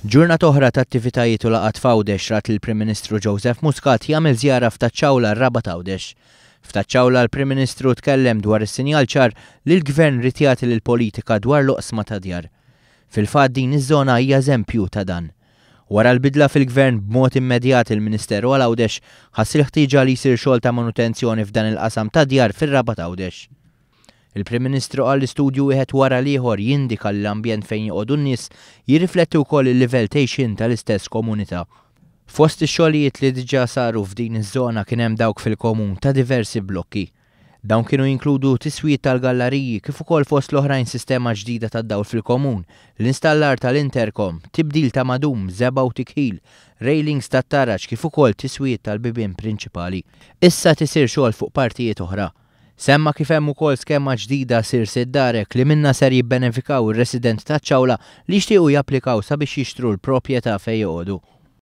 Ġurnata oħra ta' attivitajiet u laqgħat f'Għawdex rat lill-Prim Ministru Joseph Muscat jagħmel żjara f'Taċ-Ċawla r-Rabat Għawdex. F'Taċ-Ċawla l-Prim Ministru tkellem dwar is-sinjal ċar li l-Gvern ried jagħti lill-politika dwar l-oqsma ta' djar. Fil-fatt din iż-żona hija eżempju ta' dan. Wara l-bidla fil-Gvern b'mod immedjat il-Ministeru għal Għawdex ħass il-ħtieġa li jsir xogħol ta' manutenzjoni f'dan il-qasam ta' djar fir-Rabat Għawdex. Il-Prim Ministru qal li studju wieħed wara l-ieħor jindika li l-ambjent fejn joqogħdu n-nies jirrifletti wkoll il-livell t'għixien tal-istess komunità. Fost ix-xogħlijiet li diġà saru f'din iż-żona kien hemm dawk fil-komun ta' diversi blokki. Dawn kienu jinkludu tiswijiet tal-gallariji kif ukoll fost l-oħrajn sistema ġdida tad-dawl fil-komun, l-installar tal-intercom, tibdil ta' madum, żebgħa u tikħil, railings tat-taraġ kif ukoll tiswijiet tal-bibien prinċipali. Issa qed isir xogħol fuq partijiet oħra. Semma kif hemm ukoll skema ġdida Sir Sid Darek li minnha ser jibbenefikaw ir-residenti taċ-Ċawla li jixtiequ japplikaw sabiex jixtru l-proprjetà fejn joqogħdu.